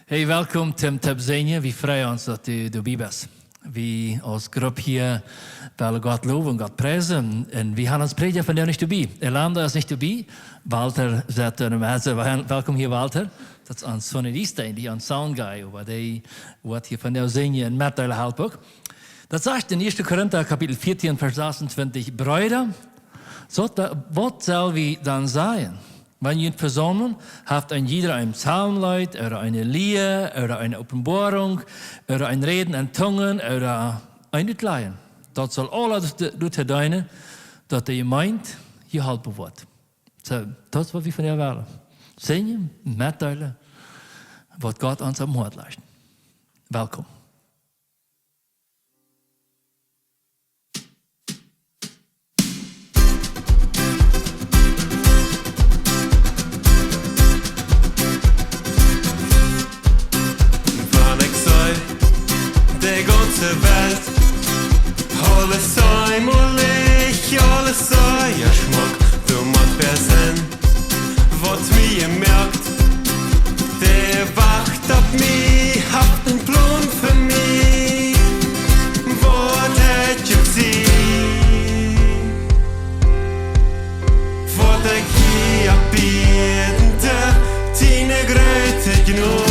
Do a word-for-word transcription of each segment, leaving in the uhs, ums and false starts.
Hey, welkom toom Toop Sinjen. Wie freien ons, daut du doabie best. Wie aus Grupp hia wellen Gott lowen un Gott priesen. Un wie haben ons Prädja vondoag nich doabie. Elanda es nich doabie. Walter sett doa em Hause. Wel-, welkom hia, Walter. Daut es ons Sonny Diestein, dee ons Sound Guy, oba dee woat hia vondoag sinjen un metdeelen halpen uk. Daut sajcht en ieeschte Korinta Kapitel vieetieen, Varsch sasuntwintich: Breeda, soo, waut sell wie dan sajen? Wan junt vesaumlen, haft een jieda een Psalmleet, ooda eene Lia, ooda eene Openboarunk, ooda een Räden en Tungen, ooda een Utlajen. Daut saul aules doatoo deenen, daut de Jemeent jeholpen woat. Soo, daut es, waut wie von junt wellen. Sinjen, metdeelen, waut Gott ons opp daut Hoat lajcht. Welkom. Wan ekj see, de gaunze Welt, aules soo mol leicht, aules soo schmock, doa mott wäa sennen, waut mie moakt, dee wacht opp mie, haft een Plon fa mie. Waut ekj uk sie, waut ekj hia bie, diene groote Jnod,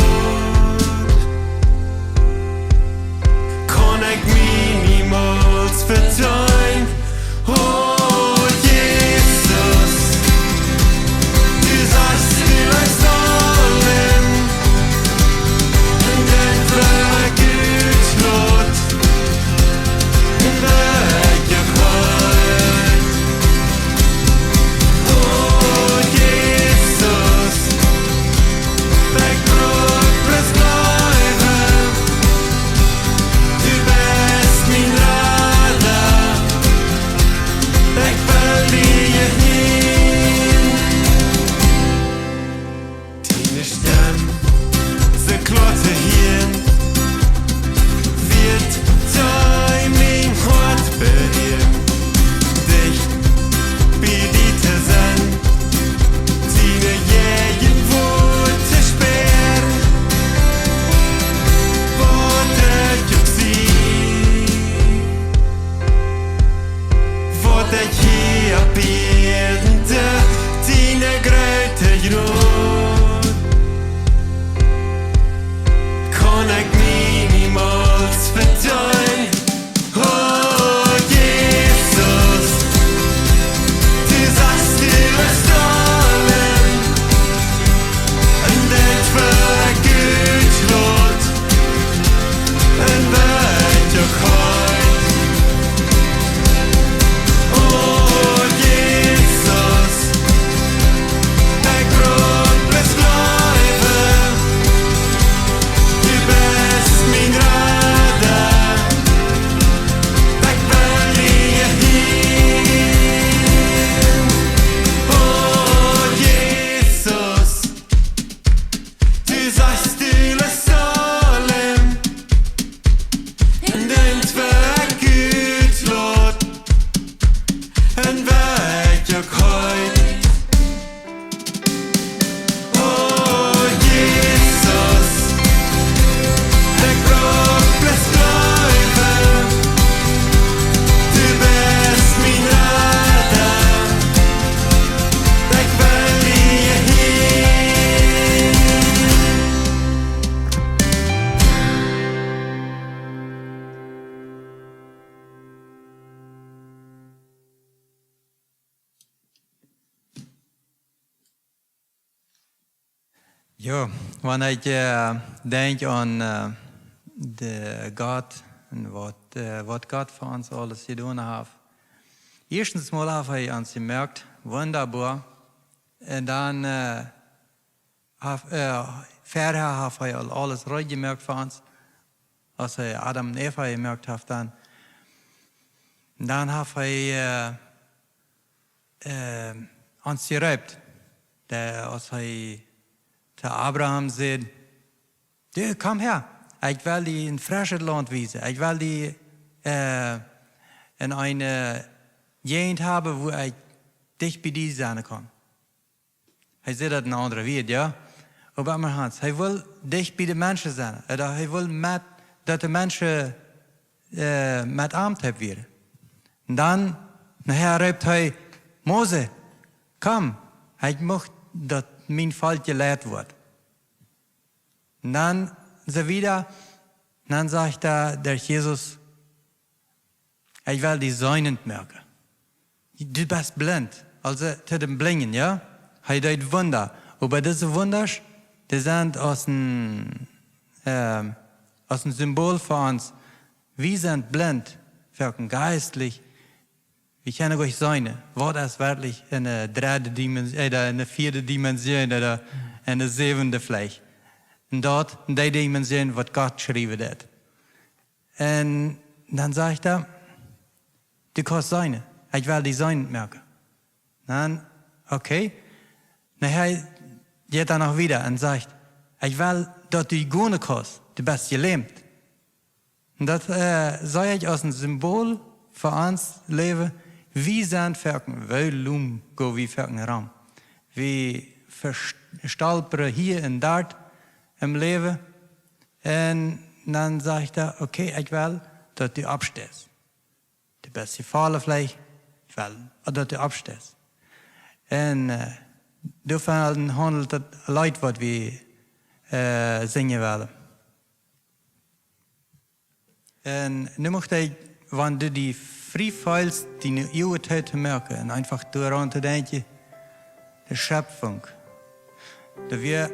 kaun ekj mie niemols vedeenen. O Jesus, du sajchst, du leefst aulem, un daut, waut ekj utloot, un waut ekj uk hab. O Jesus, ekj bruck bloos jleewen, du best mien Rada. Ekj well die hieren. Diene Stemm, see kloa to hieren, woat mien Hoat berieren. Dicht bie die to sennen, diene Jäajenwuat to spieren. Waut ekj uk sie, waut ekj hia bie, diene groote Jnod, kaun ekj mie niemols vedeenen. O Jesus, du sajchst, du leefst aulem, un daut, waut ekj utloot, un waut ekj uk hab. O Jesus, ekj bruck bloos jleewen, du best mien Rada. Ekj well die hieren. O Jesus, du sajchst, du leefst aulem, un daut, waut ekj utloot, un waut ekj uk hab. O Jesus, ekj bruck bloos jleewen, du best mien Rada. Ekj well die hieren. Jo, wan ekj, äh, denkj aun, äh, de Gott un waut, äh, waut Gott fa ons aules jedonen haft. Ieeschtens mol haft hee ons jemoakt, wundaboa. Un dan, äh, haft, äh, verhäa haft hee aul aules reed jemoakt fa ons. Aus hee Adam un Eva jemoakt haft, dan, dan haft hee, äh, äh, ons jeroopt. De, aus hee to Abraham säd: "Du, komm häa. Ekj well die een freschet Launt wiesen. Ekj well die, äh, en eene Jäajent haben, wua ekj dicht bie die sennen kaun." Hee säd daut en aundre Wieed, jo? Oba Abrahams, hee wull dicht bie de Menschen sennen. Ooda hee wull met, daut de Menschen, äh, met am toop wieren. Un dan, nohäa reept hee: Mose, komm, ekj mucht, daut mien Volkj jeleit woat. Un dan, soo wieda, dan sajcht doa de Jesus: Ekj well die seenent moaken. Du best blint. Aulsoo to dän Blinjen, jo? Hee deed Wunda. Oba dise Wundasch, dee sent aus een, ähm, aus een Symbol fa ons. Wie sent blint, werkjlich jeistlich. Wie kjennen nich seenen, waut es werkjlich enne dredde Dimension, ooda enne vieede Dimension, ooda enne säwende veleicht. Un daut, enne Dimension, waut Gott schriewen deed. Un dan sajcht hee: Du kaust seenen, ekj well die seenent moaken. Dan, okay. Dan hee jeit dan noch wieda un sajcht: Ekj well, daut du gonen kaust, du best jelämt. Un daut, äh, see ekj aus een Symbol fa ons Läwen. Wie sent werkjlich, woo lom go wie werkjlich rom? Wie vers-, stolpren hia un doa em Läwen. Un dan sajcht hee: Okay, ekj well, daut du oppsteist. Du best jefollen veleicht, ekj well, daut du oppsteist. Un, äh, doavon haundelt daut Leet, waut wie, äh, sinjen wellen. Un nu mucht hee, wan du die frie feelst, diene Uagen tootomoaken un eefach doaraun to denkjen, de Schöpfung. Doa wia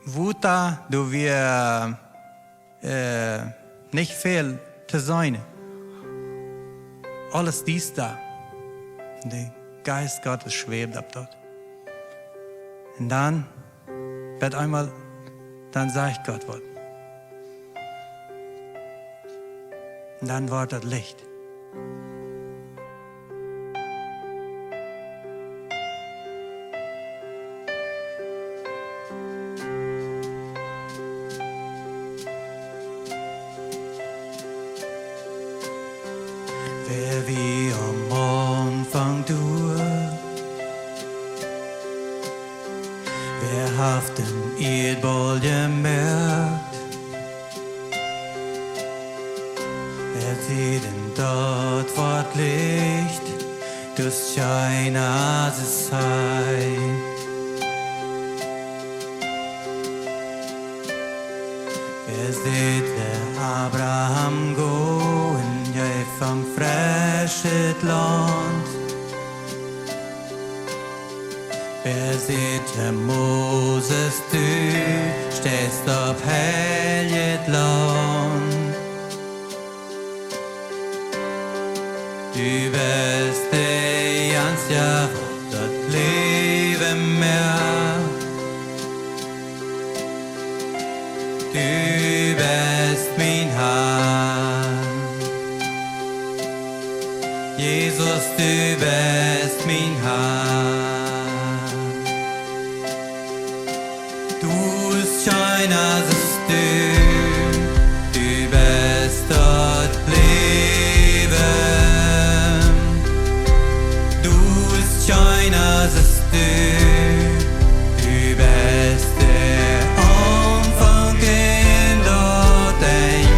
Wota, doa wia, äh, nich väl to seenen. Aules diesta. De Jeist Gottes schwäwd opp daut. Un dan, opp eemol, dan sajcht Gott waut. Un dan woat daut Licht. Wäa wia aum Aunfank doa? Wäa haft dän Ieedboll jemoakt? Wäa säd: Doa woat Licht, daut es scheen aus et es. Wäa säd Abraham: Go un jeff am fresche Launt? Wäa säd Moses: Du steist opp heiljet Launt? Du best de eensja, waut daut Läwen moakt. Du best mien Har. Jesus, du best mien Har. Daut es scheen aus et es, du best daut Läwen. Daut es scheen aus et es, du best de Aunfank un daut Enj.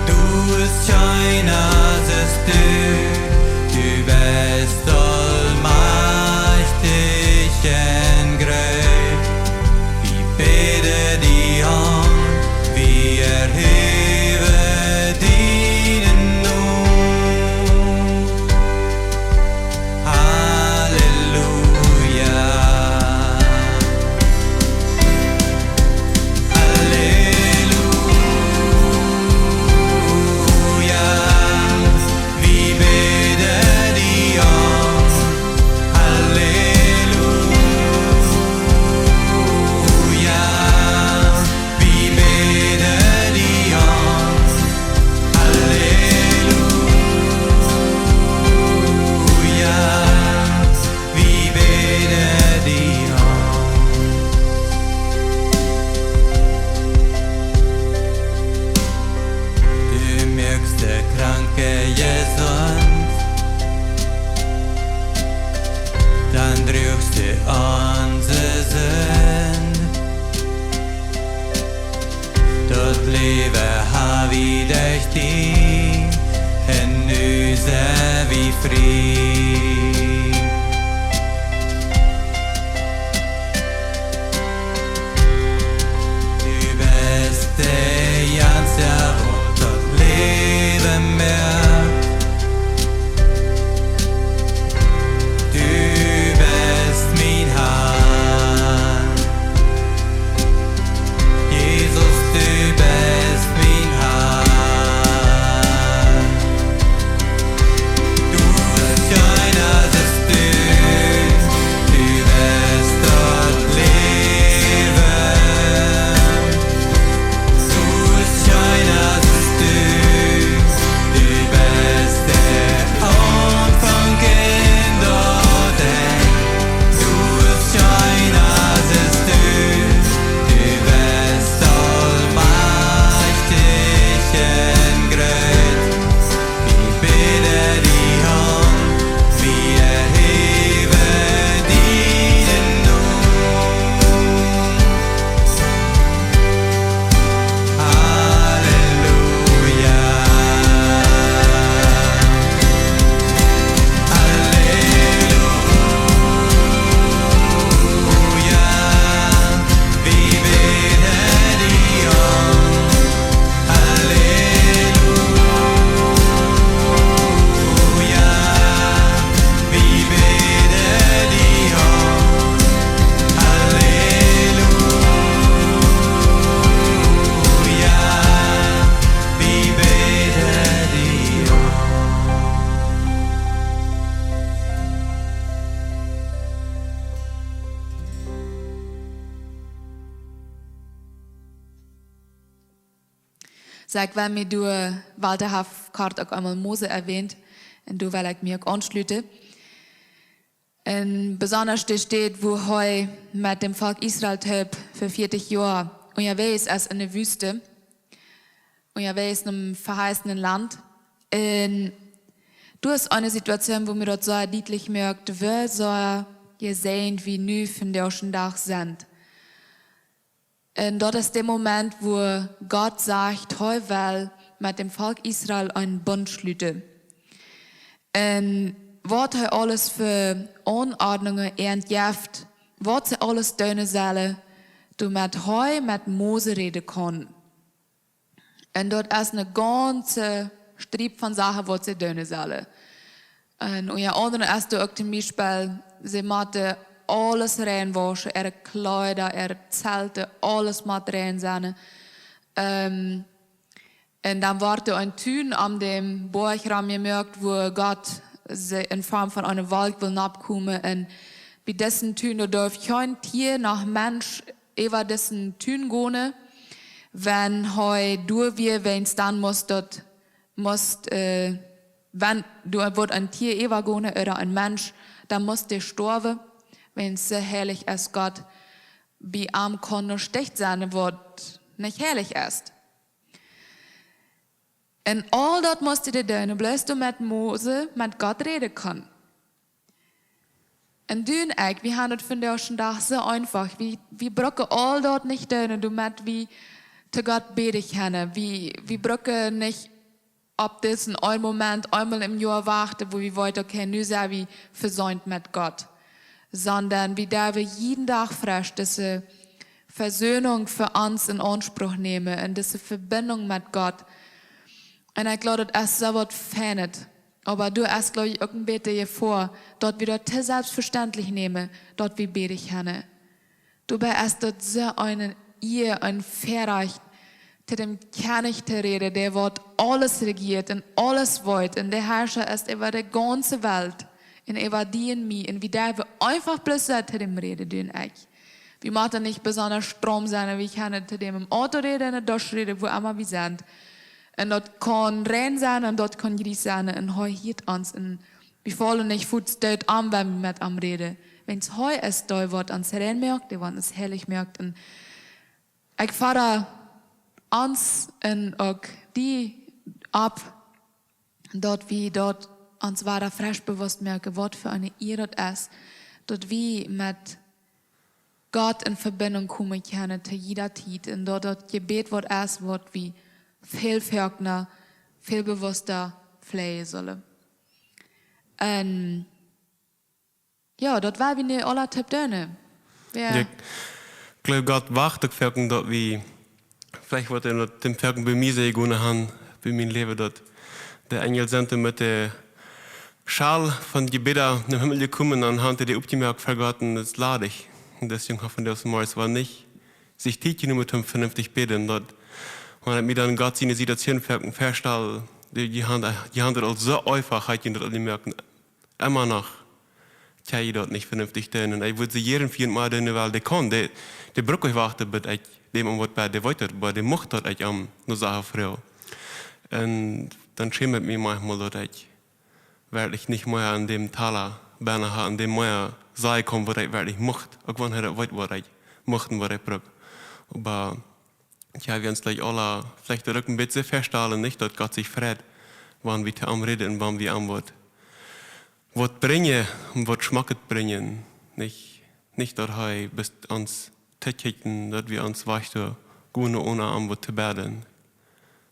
Daut es scheen aus et es, du best aulmajchtich un groot. Wie bäden die aun, frie. Du best de Eensaje, waut daut Läwen moakt. Du best mien Har. Jesus, du best mien Har. Du best kjeena aus du, du best daut Läwen. Du best kjeena aus du, du best de Aunfank un daut Enj. Du best kjeena aus du, du best aulmajchtich un groot. Wie bäden die aun, wie erhäwen dienen Nomen. Halleluja. Halleluja. Wie bäden die aun. Halleluja. Wie bäden die aun. Halleluja. Wie bäden die aun. Saj, wan mie doa, Walter haft kort uk eemol Mose erwähnt, un doa well ekj mie uk aunschluten. Un besonda de Städ, wua hee met däm Volkj Israel toop fa vieetich Joa unjawäajes es enne Wüste, unjawäajes nom veheißnen Launt. Un doa es eene Situation, wua mie daut soo dietlich moakt, woo soo jesäajent wie nu vondoag dän Dach sent. Un daut es de Moment, wua Gott sajcht, hee well met däm Volkj Israel eenen Bunt schluten. Un waut hee aules fa Aunordnungen an jeft, waut see aules doonen sellen, doamet hee met Mose räden kaun. Un daut es eene gaunze Striep von Sachen, waut see doonen sellen. Un unja aundrem es doa uk toom Biespel, see motten aules rein wauschen, äare Kjleeda, äare Zelten, aules mott rein sennen. Ähm, un dan wort doa een Tun aun däm Boajch rom jemoakt, wua Gott see en Form von eene Wolkj wull noppkomen. Un bie disen Tun, doa durf kjeen Tia noch Mensch äwa disen Tun gonen. Wan hee doa wia, wiels dan must daut, must, äh, wan doa wudd een Tia äwagonen ooda een Mensch, dan must dee stoawen, wiels soo heilich es Gott. Bie am kaun nuscht sennen, waut nich heilich es. Un aul daut must dee doonen, bloos doamet Mose met Gott räden kunn. Un du un ekj, wie haben daut vondoag dän Dach soo eenfach. Wie, wie brucken aul daut nich doonen, doamet wie to Gott bäden kjennen. Wie, wie brucken nich opp disen eenen Moment eemol em Joa wachten, wua wie weeten, okay, nu sent wie vesient met Gott. Sonda wie derwen jieden Dach fresch dise Vesöhnung fa ons en Aunspruch nämen un dise Vebinjunk met Gott. Un ekj jleew, daut es soo waut Fienet. Oba doa es, jleew ekj, uk een bät Jefoa, daut wie daut too selfstvestentlich nämen, daut wie bäden kjennen. Doabie es daut soo eene Ea, een Väarajcht, to däm Kjennich to räden, dee waut aules rejieet un aules weet. Un de Harscha es äwa de gaunze Welt un äwa die un mie. Un wie derwen eenfach bloos soo to däm räden, du un ekj. Wie motten nich besonda fromm sennen, wie kjennen to däm em Auto räden, enne Dusche räden, wua emma wie sent. Un daut kaun rein sennen un daut kaun jriees sennen. Un hee hieet ons un wie faulen nich fuaz doot om, wan wie met am räden. Wiels hee es dee, waut ons rein moakt, dee waut ons heilich moakt. Un ekj foda ons un uk die opp, daut wie daut ons wada fresch bewusst moaken, waut fa eene Ea daut es, daut wie met Gott en Vebinjunk komen kjennen to jieda Tiet. Un daut daut Jebäd waut es, waut wie väl foakna, väl bewussta fläajen sellen. Un jo, daut woa wie nu aula toop doonen. Jo. Ekj gleew, Gott wacht uk foaken, daut wie, veleicht woat hee daut foaken bie mie soo jegonen han, bie mien Läwen, daut de Enjel sent met de Schal von Jebäda nom Himmel jekomen un dan han dee oppjemoakt, fa Gott, un daut es ladich. Un deswäajen haft hee daut Morjes woll nich sikj Tiet jenomen, om vernünftich bäden. Daut, wan ekj mie dan Gott siene Situation foaken väastal, dee, dee han, dee han daut aul soo eefach, haft hee daut aul jemoakt. Emma noch kjenn jie daut nich vernünftich doonen. Un ekj wudd see jieren fa junt mau doonen, wiels dee kaun, dee, dee brukt nich wachten, bat ekj däm om waut bäd, dee weet daut, oba dee mucht daut ekj am no Sachen froag. Un dan schäm ekj mie maunchmol, daut ekj werkjlich nich mea aun däm Tala bennen ha, aun däm mea sajen kaun, waut ekj werkjlich mucht. Uk wan hee daut weet, waut ekj mucht un waut ekj bruk. Oba jo, wie ons veleicht aula, veleicht uk een bät väastalen, nich, daut Gott sikj freit, wan wie to am räden un wan wie am waut, waut brinjen un waut Schmocket brinjen, nich, nich daut hee bloos ons toohieet, daut wie ons wachten, gonen onen am waut to bäden.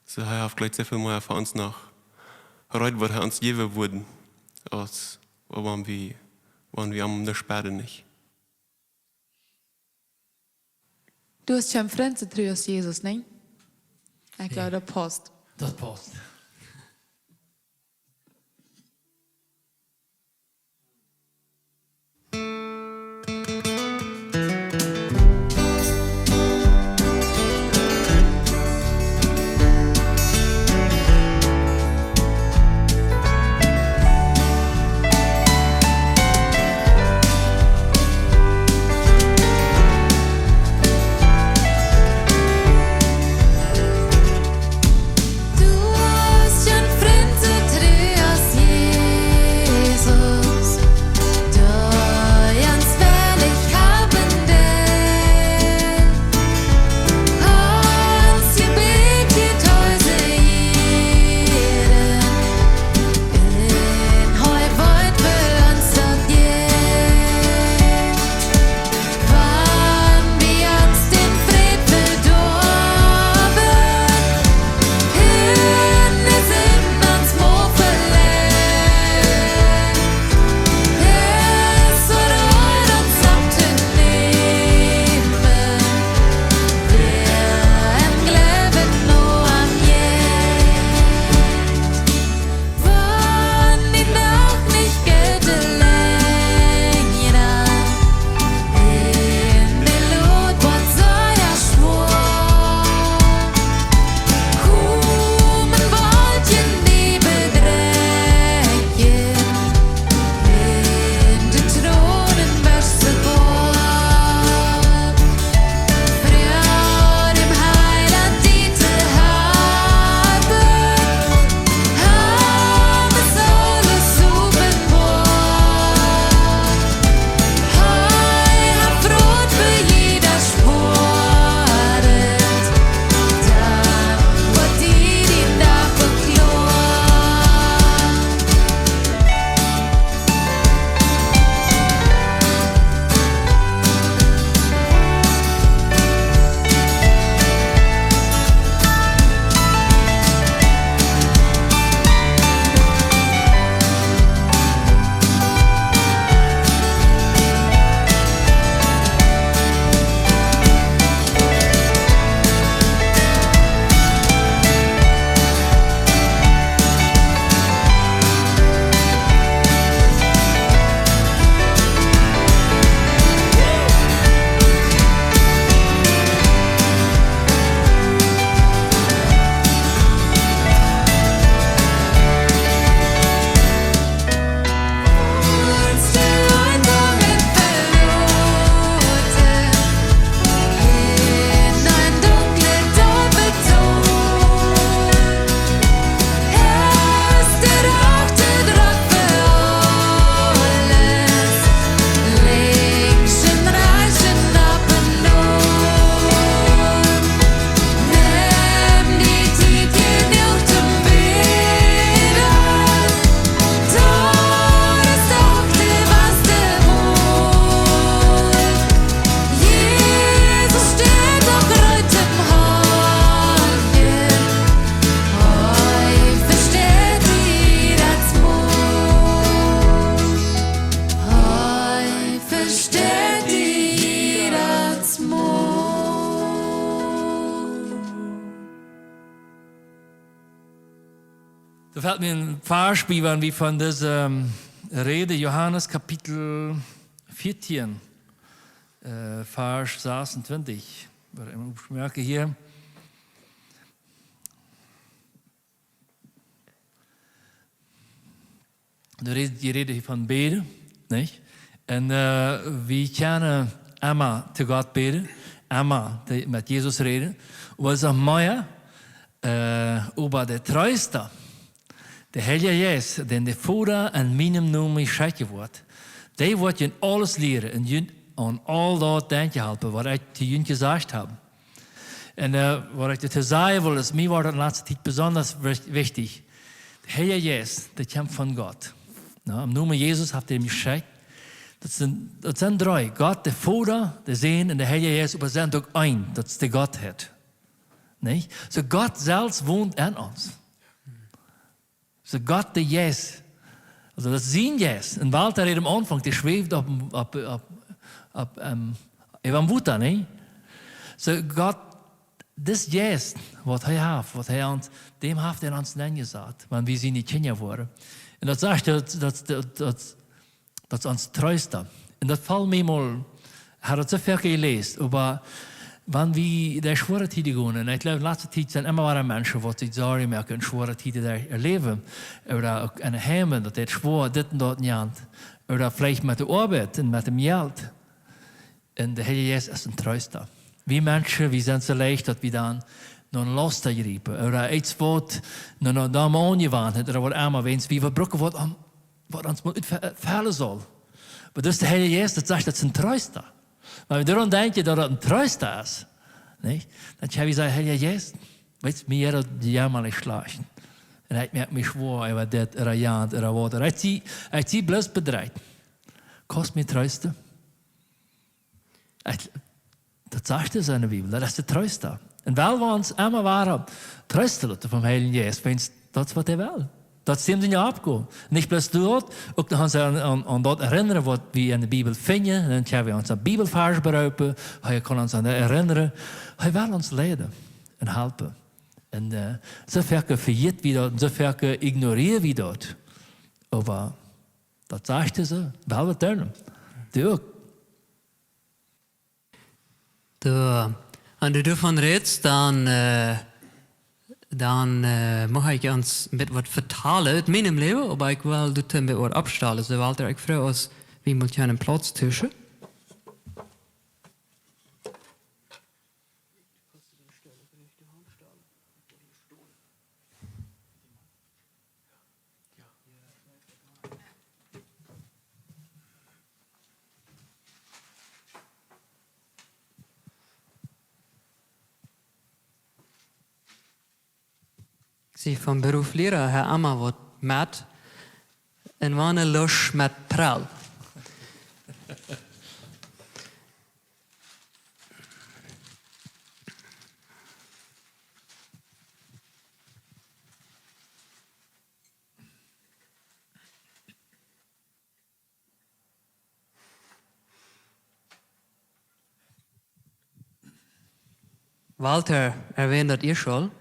Soo, hee haft veleicht soo väl mea fa ons noch reed, waut hee ons jäwen wudd, aus wan wie, wan wie am nich bäden, nich? Du hast schon Frind, soo tru aus Jesus, nä? Ekj gleew, daut pausst. Daut pausst. Felt mie een Varsch bie, wan wie von dise, ähm, räden, Johanes Kapitel vieetieen, äh, Varsch sasuntwintich. Woa ekj oppmoakjen hia. Dee räd-, dee räden hia von bäden, nich? Un, äh, wie kjennen emma to Gott bäden, emma to, met Jesus räden. Oba saj mie, äh, oba de Treesta, de Heilje Jeist, dän de Voda en mienem Nomen schekjen woat, dee woat junt aules lieren un junt aun aul daut denkjen halpen, waut ekj to junt jesajcht hab. Un, äh, waut ekj doatoo sajen well, es, mie wort daut de latste Tiet besonda wich-, wichtich. De Heilje Jeist, dee kjemt von Gott. Na, em Nomen Jesus haft hee am jeschekjt. Daut sent, daut sent dree. Gott, de Voda, de Sän un de Heilje Jeist, oba sent uk eent. Daut es de Gottheit. Nich? Soo Gott selfst wont en ons. Soo Gott de Jeist. Aulsoo daut es sien Jeist. Un Walter haud aum Aunfank, dee schwäwd opp, opp, opp, opp, ähm, äwa dem Wota, nä? Soo Gott, dis Jeist, waut hee haft, waut hee ons, däm haft hee ons nenjesat, wan wie siene Kjinja woaren. Un daut sajcht, daut, daut, daut, daut daut es ons Treesta. Un daut foll mie mol, ekj hab daut soo väl jeläst, oba wan wie derch schwoare Tieden gonen, un ekj jleew, de latste Tiet sent emma wada Menschen, waut sikj Sorjen moaken un schwoare Tieden derch äa Läwen, ooda uk en Heimen, daut daut schwoa, dit un daut un jant, ooda veleicht met de Oabeit un met dem Jelt. Un de Heilje Jeist es een Treesta. Wie Menschen, wie sent soo leicht, daut wie dan no een Lausta jriepen, ooda eent waut, no, no, no, aunjewant, ooda waut emma, wan wie waut brucken, waut aun waut ons mol utfe-, fälen saul. Oba daut es de Heilje Jeist, daut sajcht, daut es een Treesta. Wan wie doaraun denkjen, daut daut een Treesta es, nich? Dan kjenn wie sajen, Heilja Jeist, weetst, mie jeit daut jämalich schlajcht. Un ekj moak mie schwoa äwa dit, ooda jant, ooda waut. Ooda ekj sie, ekj sie bloos bedrekjt. Kaust mie treesten? Ekj, daut sajcht et en de Bibel, daut es de Treesta. Un well wie ons emma wada treesten loten vom Heiljen Jeist, wiels daut es waut hee well. Daut es däm siene Oppgow. Nich bloos daut, uk noch ons aun, aun, aun daut erinnren, waut wie en de Bibel finjen. Dan kjenn wie ons aun Bibelvarsch beroopen, hee kaun ons aun erinnren. Hee well ons leiden un halpen. Un, äh, soo foaken vejät wie daut, un soo foaken ignorieren wie daut. Oba daut sajcht et soo, well wie daut doonen. Doo uk. Du, wan du doavon rätst, dan, äh, dan, äh, mucht ekj ons een bät waut vetalen ut mienem Läwen, oba ekj well doa een bät waut oppstalen. Soo, Walter, ekj froag aus wie mol eenen Plauz tauschen. Ekj sie von Beruf Liera, hab emma waut met, un wan ne Lusch met prell. Walter erwähnt daut ieescht aul,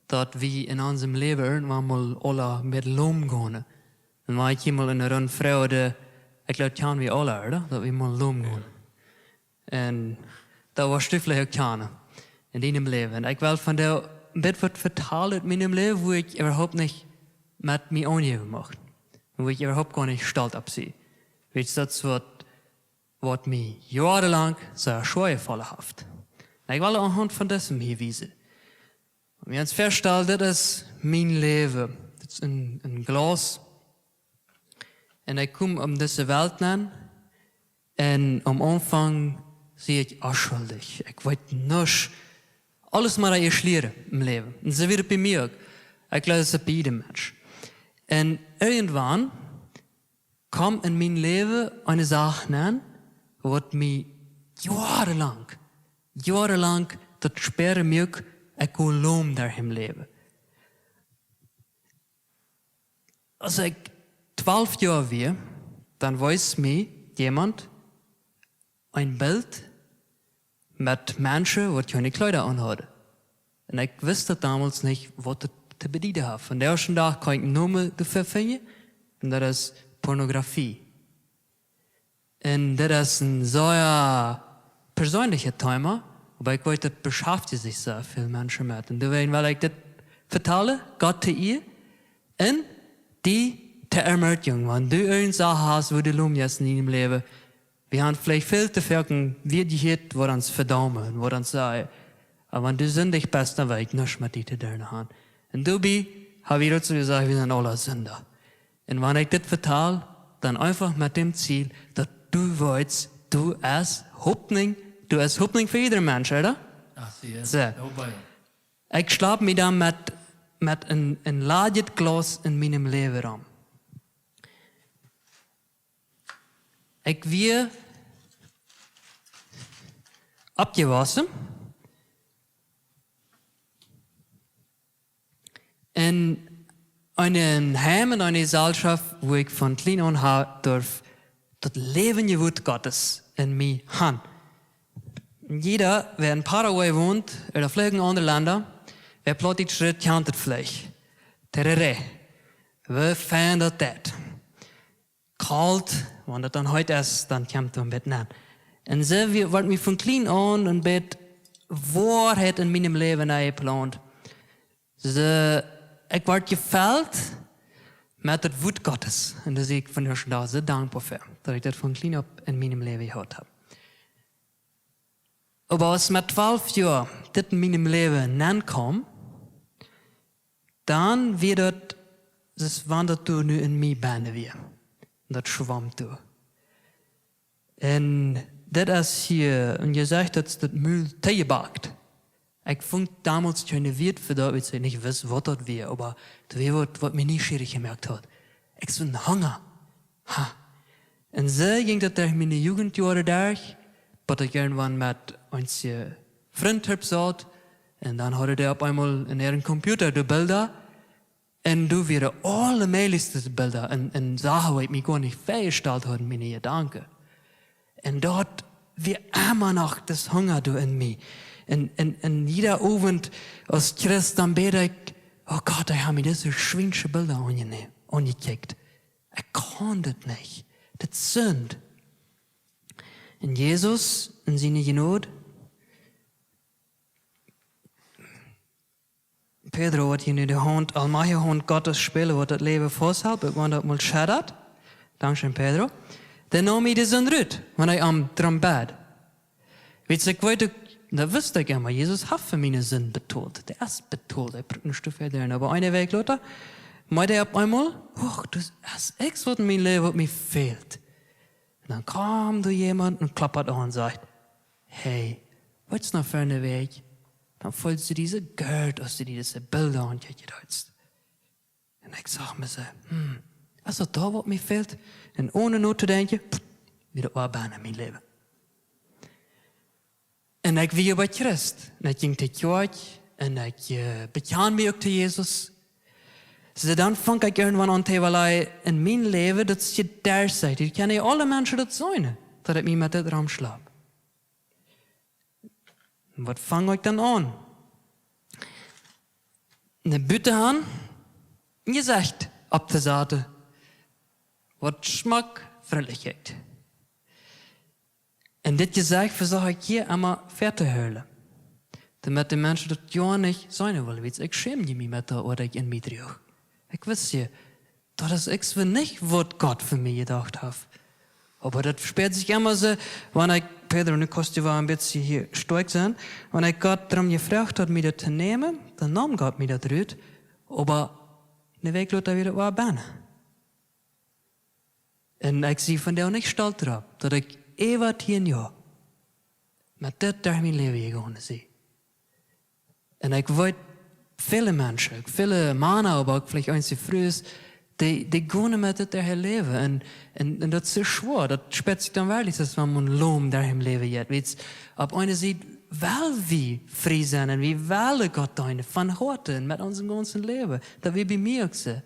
daut wie en onsem Läwen irjentwan mol aula met Loom gonen. Un wan ekj hia mol en de Rund froag, ekj jleew, daut kjanen wie aula, ooda? Daut wie mol Loom gonen. Un daut woascht du veleicht uk kjanen en dien Läwen. Un ekj well von doa een bät waut vetalen ut mien Läwen, wua ekj äwahaupt nich met mie aunjäwen mucht. Un wua ekj äwahaupt goanich stolt opp sie. Wiels daut es waut, waut mie joarenlang soo schwoa jefollen haft. Un ekj well aunhaunt von disem hia wiesen. Wan wie ons väastalen, dit es mien Läwen. Dit es een, een Glaus. Un ekj kom en dise Welt nenn. Un aum Aunfank sie ekj onschuldich. Ekj weet nuscht. Aules mau ieescht lieren em Läwen. Un soo wia et bie mie uk. Ekj jleew, daut es bie jieda Mensch. Un irjentwan kjeem en mien Läwen eene Sach nenn, waut mie joarenlang, joarenlang daut spieren muak, ekj go loom derch em Läwen. Aus ekj twalf Joa wia, dan wees mie jemaunt een Bilt met Menschen, waut kjeene Kjleeda aun hauden. Un ekj wist daut donmols nich, waut et to bedieden haft. Vondoag dän Dach kaun ekj een Nomen doafäa finjen, un daut es Pornografie. Un daut es een sea perseenlichet Thema, oba ekj weet, daut beschäftjen sikj sea väl Menschen met. Un doawäajen well ekj dit vetalen, Gott to Ieren, un die to ermutigen, wan du irjent Sachen hast, wua du lomjest en dien Läwen, wie haben veleicht väl to foaken Wieed jehieet, waut ons vedaumen un waut ons sajen: "Oba wan du sindichst, dan well ekj nuscht met die to doonen haben." Un doabie hab ekj daut soo jesajcht, wie sent aula Sinda. Un wan ekj dit vetal, dan eefach met däm Ziel, daut du weetst, doa es Hopninj, doa es Hopninj fa jieda Mensch, ooda? Así es. Soo. Nobody. Ekj schlap mie dan met, met een, een ladjet Glaus en mien Läwen rom. Ekj wia oppjewossen en een Heim, en eene Jeselschoft, wua ekj von kjlien aun ha, durf daut läwendje Wuat Gottes en mie han. Jieda, wäa en Paraguay wont, ooda veleicht en aundre Lenda, wäa Plautdietsch rät, kjant daut veleicht. Tereré. Wie fieren daut. Kolt, wan daut dan heet es, dan kjemt doa een bät nenn. Un soo wia, wort mie von kjlien aun een bät Woarheit en mien Läwen nenjeplaunt. Soo, ekj wort jefelt met daut Wuat Gottes. Un doa sie ekj vondoag dän Dach soo dankboa fa, daut ekj daut von kjlien opp en mien Läwen jehaut hab. Oba aus met twalf Joa dit en mien Läwen nenkjeem, dan wia daut, daut wandad doa nu en mie bennen wia. Daut schwaum doa. Un dit es hia, un jie seenen, daut es daut Mul toojebakt. Ekj funk donmols kjeene Wieed fa daut, wiels ekj nich wist, waut daut wia, oba daut wia waut, waut mie nieschierich jemoakt haud. Ekj sach Hunga. Ha. Un soo jinkj daut derch miene Jugendjoaren derch, bat ekj irjentwan met eenje Frind toop saut. Un dan hauden dee opp eemol en äaren Computer de Bilda. Un doa wieren aule mäajlichste Bilda. Un, un Sachen, waut ekj mie goa nich väajestalt haud en miene Jedanken. Un daut wia emma noch daut Hunga doa en mie. Un, un, un jieda Owent aus Christ dan bäd ekj: "O Gott, ekj hab mie dise schwiensche Bilda aunjene-, aunjekjikjt. Ekj kaun dit nich. Dit es Sind." Un Jesus en siene Jnod, Pedro, waut hia nu de Haunt, aulmajchtje Haunt Gottes spälen, waut daut Läwen fausthelt, wan daut mol schedat. Dankscheen, Pedro. Dee naum mie de Sind rut, wan ekj am doarom bäd. Wiels ekj weet uk, daut wist ekj emma, Jesus haft fa miene Sind betolt. Dee es betolt, ekj bruk nich väl doa nenn. Oba eene Wäakj lota, meed ekj opp eemol: "Och, daut es ekj, waut en mien Läwen, waut mie fält." Un dan kjemt doa jemaunt un klopt aun un sajcht: "Hey, weetst noch, fa eene Wäakj, dan feeldst du die soo goot, aus du die dise Bilda aunjekjikjt hast." Un ekj sach mie soo: "Hm, es daut daut, waut mie fält?" Un onen notodenkjen, pff, wia daut wada bennen en mien Läwen. Un ekj wia oba Christ. Un ekj jinkj to Kjoakj. Un ekj, äh, bekjand mie uk to Jesus. Soo dan funk ekj irjentwan aun to wellen en mien Läwen, daut es jedocht, daut kjennen aule Menschen daut seenen, daut ekj mie met dit romschlap. Un waut funk ekj dan aun? Een Butenhaunt, een Jesecht opptosaten, waut schmock frintlich kjikjt. Un dit Jesecht vesocht ekj hia emma väatohoolen, doamet de Menschen daut jo nich seenen wullen, wiels ekj schämd mie met daut, waut ekj en mie droag. Ekj wist je, daut es ekj wist nich, waut Gott fa mie jedocht haft. Oba daut späad sikj emma soo, wan ekj, Pedro, nu kaust du wada een bät hia stoakj sennen, wan ekj Gott doarom jefroacht haud, mie daut to nämen, dan neem Gott mie daut rut, oba eene Wäakj lota wia daut wada bennen. Un ekj sie vondoag nich stolt doaropp, daut ekj äwa tieen Joa met dit derch mien Läwen jegonen sie. Un ekj weet, väle Menschen, uk väle Mana, oba uk veleicht eenje Frues, dee, dee gonen met dit derch äa Läwen. Un, un, un daut es soo schwoa, daut späat sikj dan werkjlich, daut wan eena lom derch äa Läwen jeit. Wiels opp eene Sied well wie frie sennen un wie wellen Gott deenen, von Hoaten, met onsen gaunzen Läwen. Daut wia bie mie uk soo.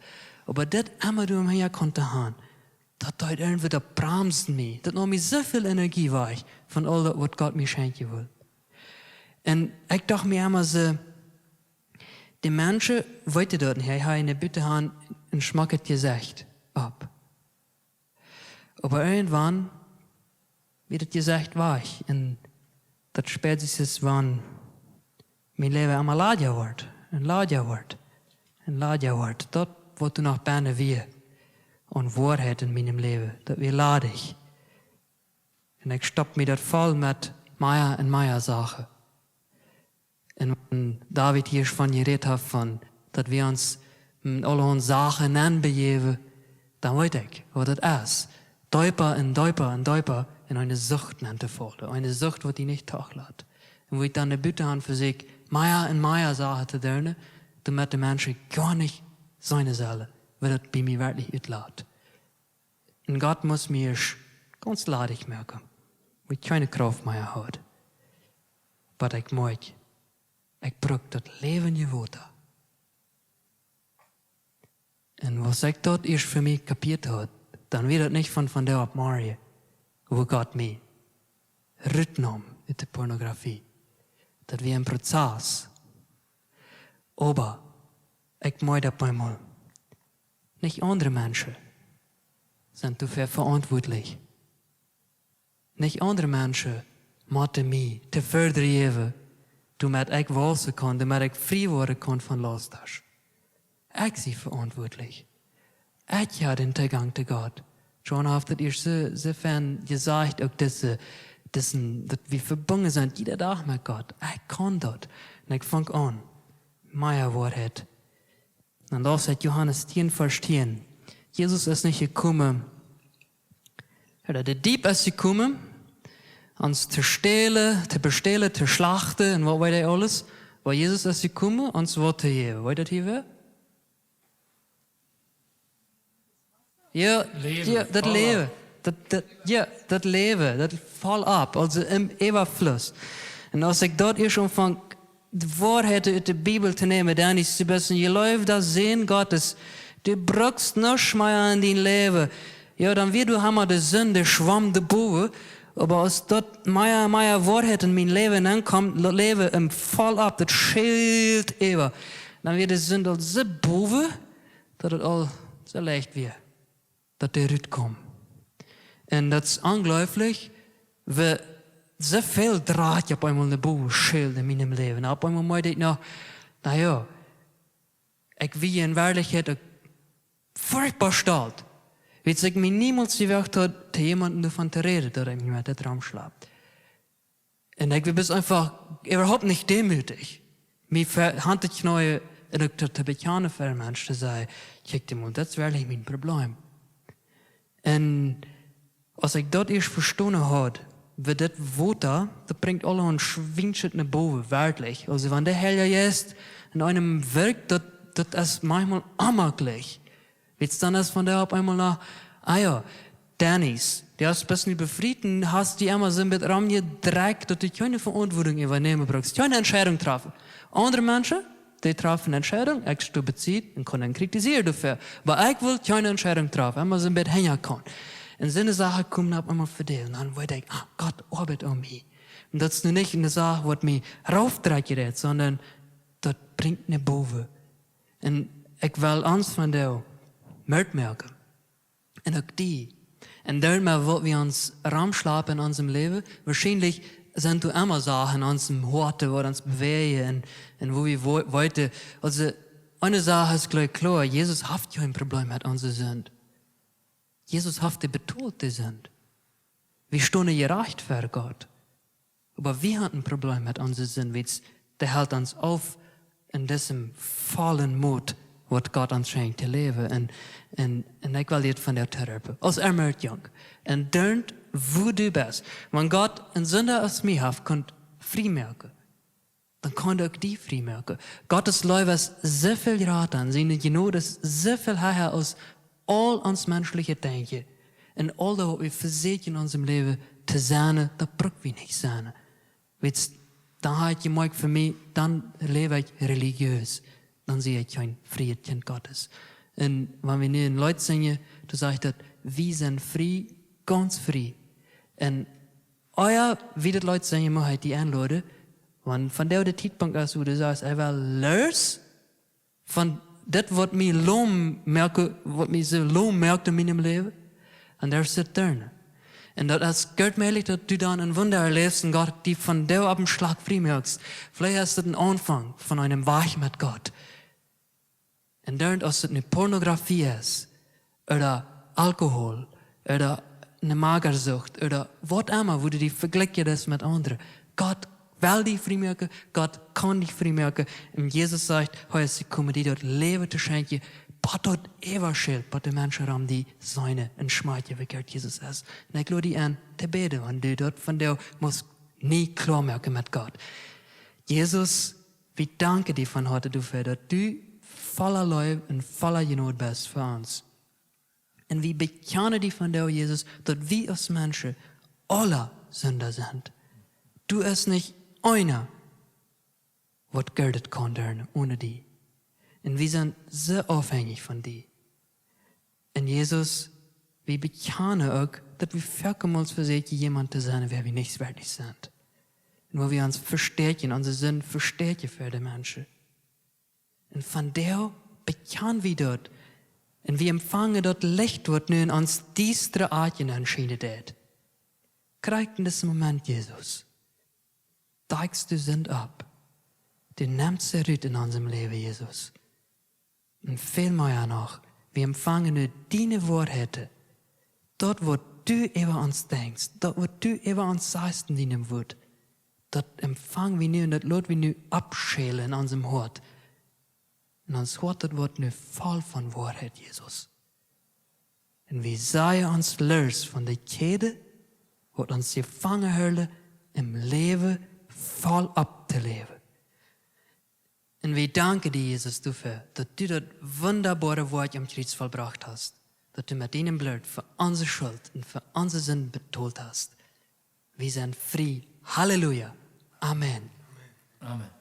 Oba dit emma doa em Hinjakaunt to han, daut deed irjentwaut, daut bramst mie. Daut neem mie soo väl Energie wajch von aul daut, waut Gott mie schenkjen wull. Un ekj docht mie emma soo, De Menschen weeten daut nich. Hee haud enne Butenhaunt een schmocket Jesecht opp. Oba irjentwan wia daut Jesecht wajch. Un daut spält sikj soo aus wan mien Läwen emma ladja woat un ladja woat un ladja woat. Daut, waut doa noch bennen wia aun Woarheit en mienem Läwen, daut wia ladich. Un ekj stopp mie daut voll met mea un mea Sachen. Un wan David hia von jerät haft, von daut wie ons en aulahaunt Sachen nenbejäwen, dan weet ekj, waut daut es. Deepa un deepa un deepa en eene Sucht nentofaulen. Eene Sucht, waut die nich toolat. Un woo ekj dan de Butenhaunt vesieekj, mea un mea Sachen to doonen, doamet de Menschen goanich seenen sellen, woo daut bie mie werkjlich utlat. Un Gott must mie ieescht gaunz ladich moaken, woo ekj kjeene Krauft mea haud. Waut ekj moakt, ekj bruck daut läwendje Wota. Un aus ekj daut ieescht fa mie kapieet haud, dan wia daut nich von, von doa opp morjen, woo Gott mie rutnaum ut de Pornografie. Daut wia een Prozess. Oba ekj moakt opp eemol, nich aundre Menschen sent doafäa veauntwuatlich. Nich aundre Menschen motten mie to vedoawen, doamet ekj wausen kaun, doamet ekj frie woaren kaun von Lastasch. Ekj sie veauntwuatlich. Ekj hab dän Toogank to Gott. John haft daut ieescht soo, soo fein jesajcht, uk dise, disen, daut wie vebungen sent jieda Dach met Gott. Ekj kaun daut. Un ekj funk aun, mea Woarheit. Dan läs ekj Johanes tieen, Varsch tieen. Jesus es nich jekomen, ooda de Dieb es jekomen, ons to stälen, to bestälen, to schlachten un waut weet ekj aules. Oba Jesus es jekomen, ons waut to jäwen. Weet daut hia wäa? Jo, Läwen, jo, daut voll Läwen. Opp. Daut, daut, jo, daut Läwen, daut voll opp, aulsoo em Äwafluss. Un aus ekj daut ieescht aunfunk, de Woarheit ut de Bibel to nämen, dan es, du best een jeleewda Sän Gottes. Du bruckst nuscht mea en dien Läwen. Jo, dan wia doa emma de Sind, dee schwaum doa bowen. Oba aus daut mea, mea Woarheit en mien Läwen aunkaum, daut Läwen em voll opp, daut schält äwa. Dan wia de Sind aul soo bowen, daut et aul soo leicht wia, daut dee rutkaum. Un daut es onjleeflich, woo soo väl Drakj opp eemol no bowen schält en mienem Läwen. Opp eemol moakt ekj noch, na jo, ekj wia en Werkjlichkjeit uk furchtboa stolt. Wiels ekj mie niemols jewoagt haud, to jemaunden doavon to räden, daut ekj mie met dit romschlap. Un ekj wia bloos eefach äwahaupt nich deemootich. Mie ver-, Haunt to kjneeen un uk to, to bekjanen fa een Mensch, to sajen: "Kjikj, Dämon, daut es werkjlich mien Problem." Un aus ekj daut ieescht vestonen haud, wia dit Wota, daut brinjt aulahaunt Schwienschet no bowen, werkjlich. Aulsoo, wan de Heilja Jeist en eenem wirkjt, daut, daut es maunchmol onjemaklich. Wiels dan es von doa opp eemol noch, ah jo, Dennis, du hast, best nu befriet un hast die emma soo een bät romjedrajcht, daut du kjeene Veauntwuatunk äwanämen bruckst, kjeene Entscheidunk trafen. Aundre Menschen, dee trafen Entscheidunk, ekj sto bie Sied un kaun an kritisieren doafäa. Oba ekj well kjeene Entscheidunk trafen, emma soo een bät henja kaun. Un soone Sachen komen opp eemol fa die. Un dan weet ekj, ah, Gott oabeit aun mie. Un daut es nu nich eene Sach, waut mie raufdrekjen deit, sonda daut brinjt no bowen. Un ekj well ons vondoag Moot moaken. Un uk die. Un doamet, waut wie ons romschlapen en onsem Läwen, woarschienlich sent doa emma Sachen en onsem Hoat, waut ons bewäajen un, un woo wie wo-, weeten. Aulsoo, eene Sach es jlikj kloa, Jesus haft kjeen Problem met onse Sind. Jesus haft dee betolt, de Sind. Wie stonen jerajcht ver Gott. Oba wie haben een Problem met onse Sind, wiels dee helt ons auf en disem vollen Moot, waut Gott ons schenkjt to läwen. Un, un, un ekj well dit vondoag tooropen, aus Ermutigung. Un doa, wua du best. Wan Gott een Sinda aus mie haft kunt frie moaken, dan kaun hee uk die frie moaken. Gottes Leew es soo väl jrata un siene Jnod es soo väl hecha aus aul ons menschlichet Denkjen. Un aul daut, waut wie vesieekjen en onsem Läwen to sennen, daut bruck wie nich sennen. Wiels, dan hab ekj jemoakt fa mie, dan läw ekj relijees. Dan sie ekj kjeen frieet Kjint Gottes. Un wan wie nu een Leet sinjen, dan sajcht daut: "Wie sent frie, gaunz frie." Un ea wie daut Leet sinjen, mucht ekj die enloden, wan vondoag de Tietpunkt es, wua du sajchst: "Ekj well loos", von dit, waut mie lom moakt, waut mie soo lom moakt en mienem Läwen, un doa sitt Doarn. Un daut es goot mäajlich, daut du dan een Wunda erläfst un Gott die von doa opp een Schlach frie moakt. Veleicht es daut een Aunfank von een Wajch met Gott. Un dan, aus daut nu Pornografie es, ooda Alkohol, ooda eene Magersucht, ooda waut emma, wua du die vejlikjst met aundre. Gott well die frie moaken, Gott kaun die frie moaken. Un Jesus sajcht, hee es jekomen, die daut Läwen to schenkjen, bat daut eewje Läwen, bat de Menschen rom die seenen un schmakjen, woo goot Jesus es. Un ekj lod die en to bäden, wan du daut vondoag motst nie kloa moaken met Gott. Jesus, wie danken die von Hoaten doafäa, daut du voll Leew un voll Jnod best fa ons. Un wie bekjanen die vondoag, Jesus, daut wie aus Menschen aule Sinda sent. Doa es nich eena, waut Gott kaun deenen onen die. Un wie sent soo aufhenjich von die. Un Jesus, wie bekjanen uk, daut wie foaken mol vesieekjen, wäa to sennen, wäa wie nich werkjlich sent. Un wua wie ons vestäakjen, onse Sind vestäakjen fa de Menschen. Un vondoag bekjanen wie daut. Un wie empfangen daut Licht, waut nu en ons diestre Akjen aunscheenen deit. Krakjt en disen Moment, Jesus, deakjst du Sind opp. Du nemst see rut en onsem Läwen, Jesus. Un väl mea noch, wie empfangen nu diene Woarheit. Daut, waut du äwa ons denkjst, daut, waut du äwa ons sajchst en dienem Wuat, daut empfangen wie nu un daut lot wie nu aufschälen en onsem Hoat. Un ons Hoat, daut woat nu voll von Woarheit, Jesus. Un wie sajen ons loos von de Kjäden, waut ons jefangen hoolen, em Läwen voll auftoläwen. Un wie danken die, Jesus, doafäa, daut du daut wundaboare Woakj aum Kjriez vollbrocht hast, daut du met dienem Bloot fa onse Schult un fa onse Sind betolt hast. Wie sent frie. Halleluja. Amen. Amen.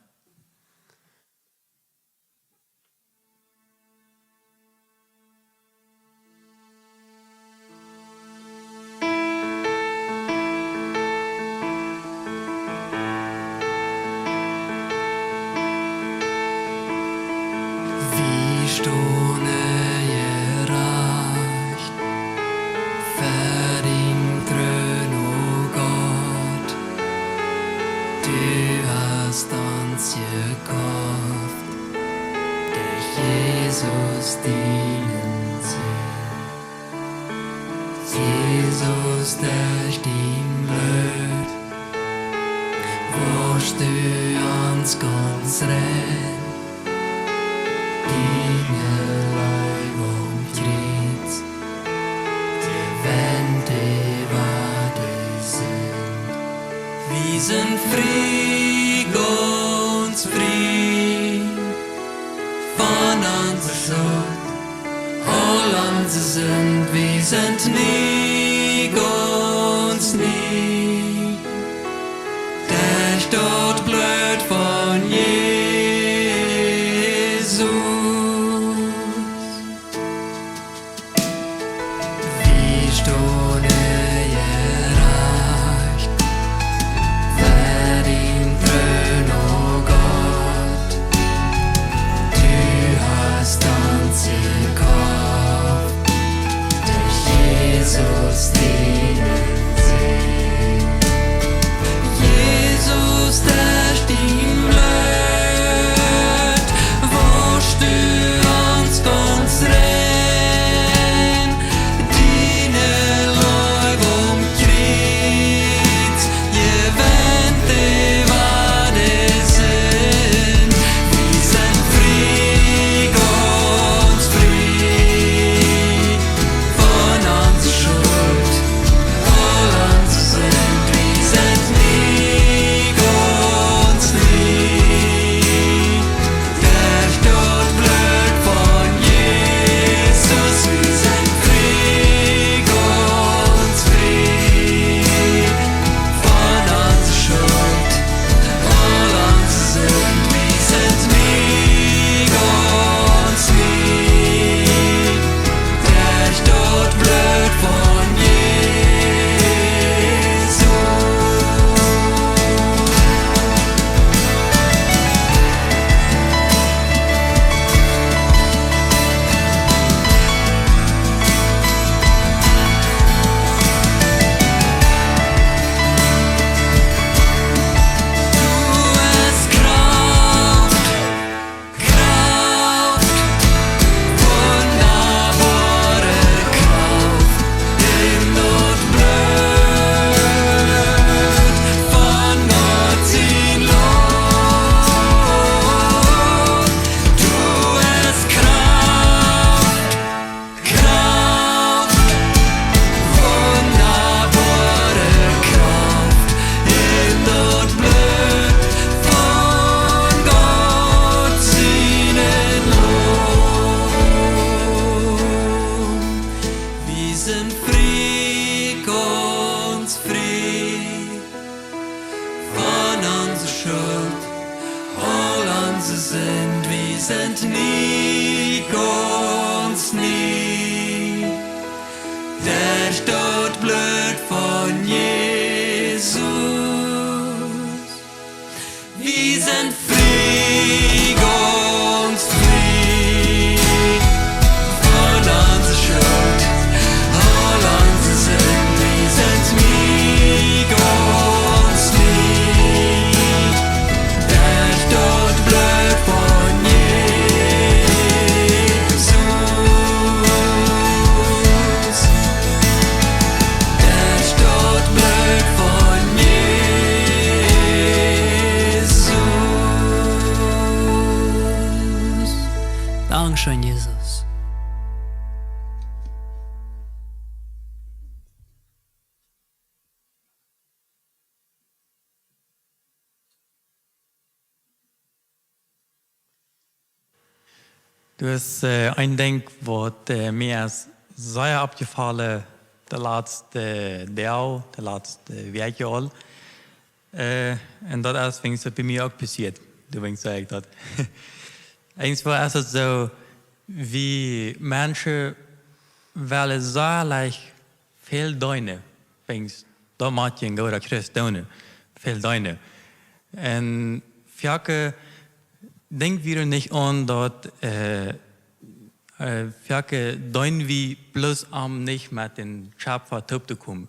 Wie stonen jerajcht ver dien Troon, o Gott. Du hast ons jekoft derch Jesus dienen Sän. Jesus, derch dien Bloot woascht du ons gaunz rein. Diene Leew aum Kjriez, dee wint äwa de Sind. Wie sent frie, gaunz frie von onse Schult. Aul onse Sind, wie sent nie, gaunz nie, derch daut Bloot von Jesus. Wie stonen jerajcht ver dien Troon, o Gott. Du hast ons jekoft derch Jesus dienen Sän. Schult, aul onse Sind, wie sent nie gaunz nie derch daut Blut von Jesus. Wie sent frie, gaunz frie von onse Schult, aul onse Sind, wie sent nie gaunz nie derch daut Blut von Jesus. Derch daut Blut von Jesus. Dankscheen, Jesus. Du hast, äh, een Dinkj, waut, äh, mie es sea oppjefollen, de latste Doag, de latste Wäakj aul. Äh, un daut es, wiels daut bie mie uk passieet. Du, wiels saj ekj daut. Eensmol es et soo, wie Menschen wellen sea leicht väl deenen, wiels daut mott een gooda Christ doonen, väl deenen. Un foaken denkj wie doa nich aun daut, äh, äh, foaken deenen wie bloos om nich met dän Schepfa toop to komen.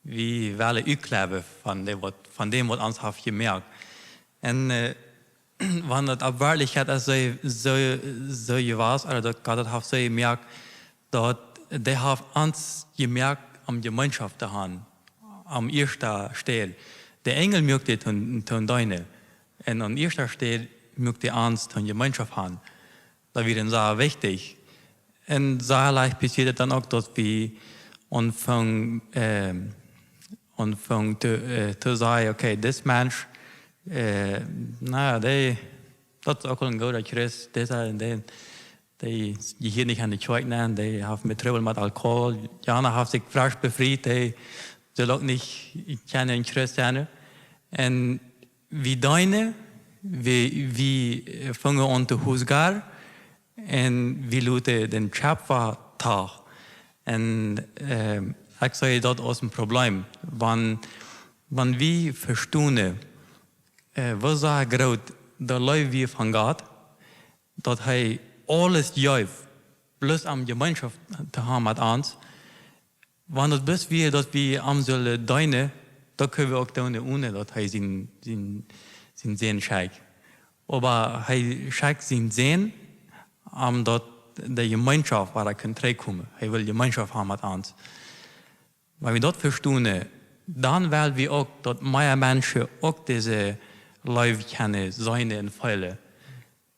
Wie wellen utkjliewen von dee waut, von däm waut ons haft jemoakt. Un, äh, wan daut opp Werkjlichkjeit es soo, soo, soo jewast, ooda daut Gott daut haft soo jemoakt, daut dee haft ons jemoakt om Jemeenschoft to haben, aun ieeschte Städ. De Enjel muak dee toom, toom deenen. Un aun ieeschte Städ muak dee ons toom Jemeenschoft haben. Daut wia dan sea wichtich. Un sea leicht passieet et dan uk, daut wie aunfungen, ähm, aunfungen to, äh, to sajen, okay, dis Mensch, äh, na jo, dee, daut es uk aul een gooda Christ, dis un dee, dee, dee jehieet nich aun de Kjoakj, nä, dee haft mea Trubbel met Alkohol, jana haft sikj fresch befriet, dee saul uk nich kjennen een Christ sennen. Un wie deenen, wie, wie, äh, fungen aun to husgaren un wie loten dän Schepfa too. Un, ähm, ekj see daut aus een Probleem. Wan, wan wie vestonen, äh, woo sea groot de Leew wia von Gott, daut hee aules jeef, bloos om Jemeenschoft to haben met ons, wan daut bloos wia, daut wie am sullen deenen, daut kjenn wie uk doonen, onen daut hee sien, sien, sien Sän schekjt. Oba hee schekjt sien Sän, om daut de Jemeenschoft, wua hee kaun trigjkomen. Hee well Jemeenschoft haben met ons. Wan wie daut vestonen, dan well wie uk, daut mea Menschen uk dise Leew kjennen seenen un feelen.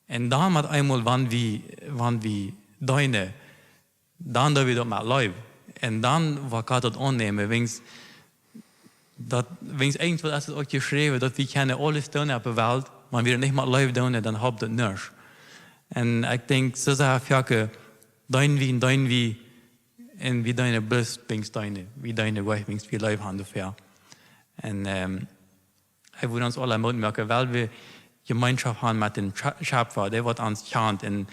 Un dan met eemol, wan wie, wan wie deenen, dan doo wie daut met Leew. Un dan woat Gott daut aunnämen, wiels daut, wiels irjentwua es et uk jeschräwen, daut wie kjennen aules doonen opp de Welt, wan wie daut nich met Leew doonen, dan halpt daut nuscht. Un ekj denkj, soo sea foaken deenen wie un deenen wie, un wie deenen bloos wiels deenen, wie deenen bloos wiels wie Leew haben doafäa. Un, ähm, ekj well ons aule Moot moaken, well wie Jemeenschoft haben met dän Scha-, Schepfa, dee waut ons kjant. Un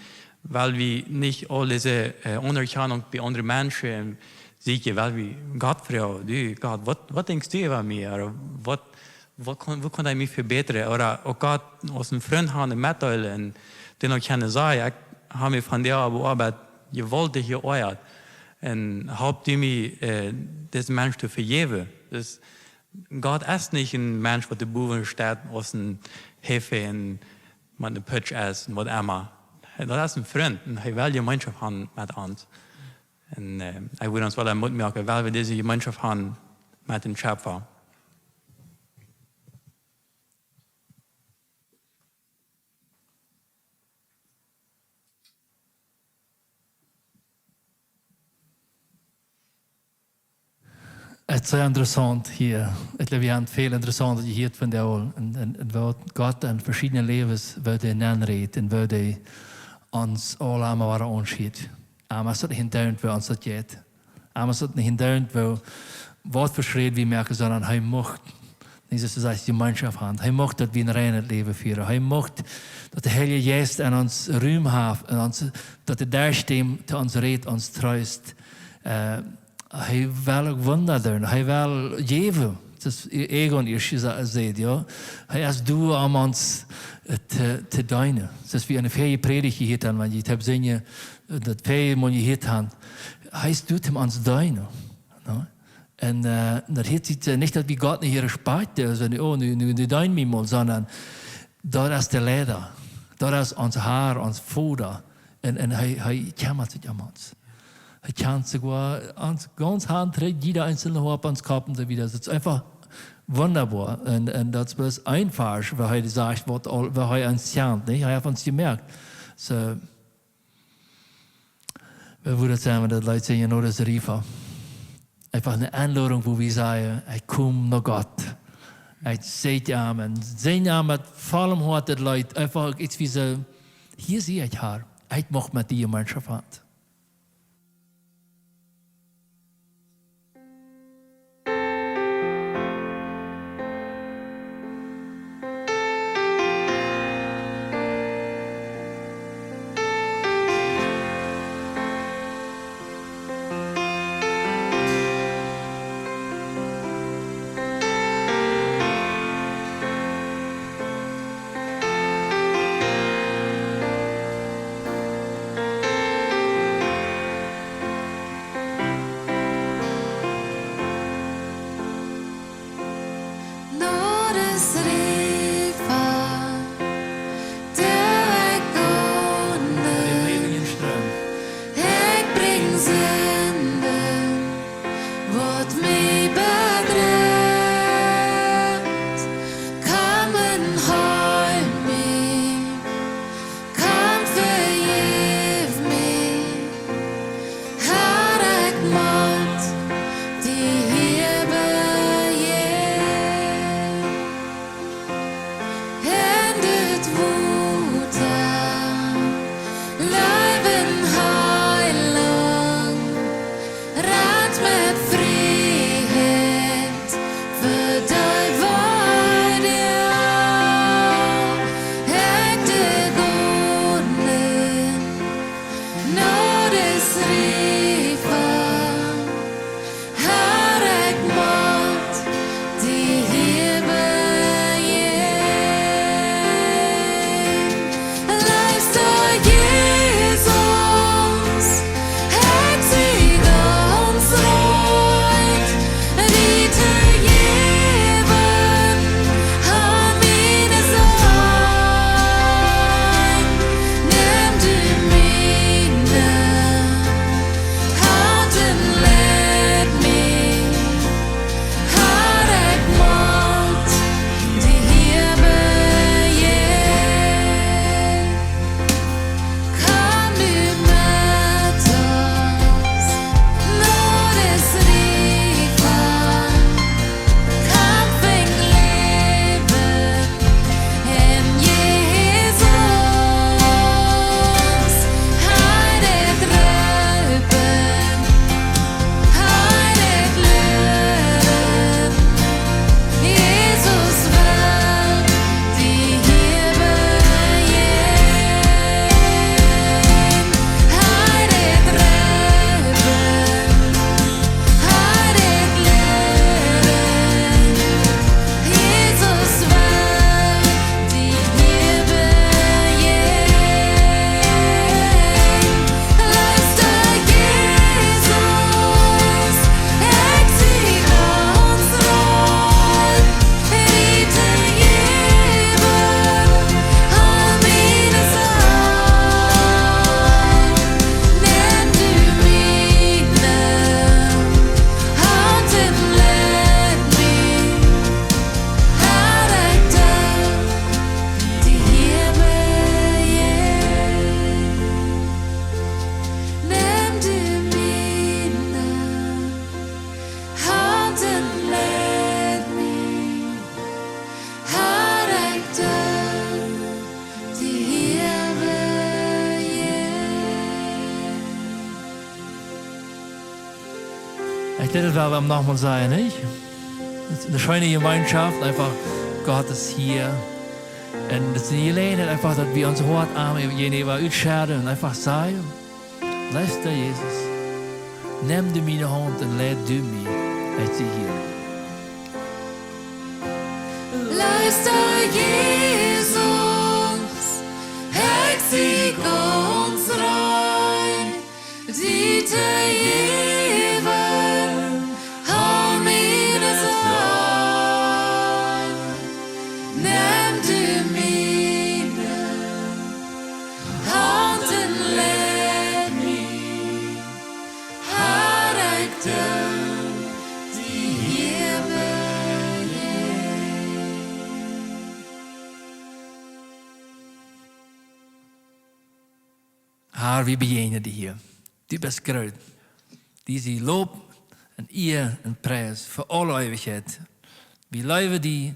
well wie nich aul dise, äh, Aunerkjanunk bie aundre Menschen sieekjen, well wie Gott froagen, du, Gott, waut, waut denkjst du äwa mie? Ooda waut, waut kaun, woo kaun ekj mie vebätren? Ooda uk Gott aus een Frint haben un metdeelen un dän uk kjennen sajen, ekj hab mie vondoag opp de Oabeit jewaultich jeoajat. Un halp du mie, äh, disen Mensch to vejäwen. Dus Gott es nich een Mensch, waut doa bowen steit aus een Hefe un met een Putsch es un waut emma. Daut es een Frint un hee well Jemeenschoft haben met ons. Un, äh, ekj well ons aule Moot moaken, well wie dise Jemeenschoft haben met dän Schepfa. Et es sea interessaunt hia. Ekj jleew, wie haben väl Interessauntet jehieet von de Aul. Un, un, un woo Gott en veschiedne Läwes woat nenn rät un woat ons aul emma wada aunschieet. Oba es daut nich endoont, woo ons daut jeit. Oba es daut nich endoont, woo, waut fa Schräd wie moaken, sonda hee mucht Nich, daut wie Jemeenschoft haben. Hee mucht, daut wie een reinet Läwen fieren. Hee mucht, daut de Heilje Jeist en ons Rum haft, en ons, daut de Dach steit, to ons rät, ons treest. Äh, hee well uk Wunda doonen. Hee well jäwen. Daut es Egon ieescht jesa-, säd, jo. Hee es doa om ons, äh, to, to deenen. Daut wie enne väaje Prädicht jehieet haben, wan jie daut haben sinjen, äh, daut väaje Mol jehieet haben. Hee es doa om ons to deenen. No? Un, äh, daut heet sikj, äh, nich, daut wie Gott nich respakjten, soo, oh, nu, nu, nu deenen wie mol, sonda daut es de Leida. Daut es ons Har, ons Voda. Un, un hee, hee kjemmat sikj om ons. Hee kjant soogoa ons gaunz Haunt, jieda eensje Hoa opp ons Kopp un soo wieda. Daut es eefach wundaboa. Un, un daut es bloos een Varsch, wua hee sajcht, waut aul, wua hee ons kjant, nich? Hee haft ons jemoakt. Soo, wie wudden sajen, daut Leet sinjen, no daut Riefa. Eefach eene Enlodunk, wua wie sajen, ekj kom no Gott. Ekj saj am un sinj am met vollem Hoat daut Leet. Eefach, ekj, wie soo, hia sie ekj, Har. Ekj mucht met die Jemeenschoft haben. No daut Riefa, doo ekj gonen. Ekj brinj Sinden, waut mie bedrekjt. Komm un heel mie. Komm, vejeff mie. Har, ekj mott die hia bejäaren. En dit Wota, Läwen, Heilunk, Rat met Frieheit, fa dee waut ekj doo gonen, no daut Riefa. Har, ekj mott die hia bejäaren. Leefsta Jesus, ekj sie gaunz reed, die to jäwen, aul miene Sind. Nemm du miene Haunt un leid mie. Har, ekj mott die hia bejäaren. Komm du met ons no daut Riefa. Komm, finj Läwen en Jesus. Hee deit roopen, hee deit lieren. Jesus well die hia bejäaren. Hee deit roopen, hee deit lieren. Jesus well die hia bejäaren. Leefsta Jesus, ekj sie gaunz reed, die to jäwen, aul miene Sind. Nemm du miene Haunt un leid mie. Har, ekj doo die hia bejäaren. Nemm du miene Haunt un leid mie. Har, ekj doo die hia bejäaren. Ekj deed daut well, om noch mol sajen, nich? Es eene scheene Jemeenschoft, eefach Gott es hia. Un daut es eene Jeläajenheit eefach, daut wie ons Hoat aun jäajenäwa utschedden un eefach sajen: Leefsta Jesus, nemm du miene Haunt un leid du mie, ekj sie hia. Leefsta Jesus, ekj sie gaunz rein, die to jäwen, aun miene Seel. Nemm du miene Haunt un leid mie, Har, ekj doo die hia bejäajnen. Har, wie bejäajnen die hia. Du best groot. Die sie Loff un Ea un Pries fa aule Eewichkjeit. Wie leewen die,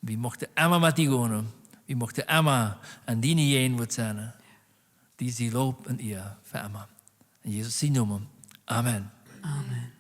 wie muchten emma met die gonen, wie muchten emma aun diene Jäajenwoat sennen. Die sie Loff un Ea fa emma. En Jesus sienen Nomen. Amen. Amen.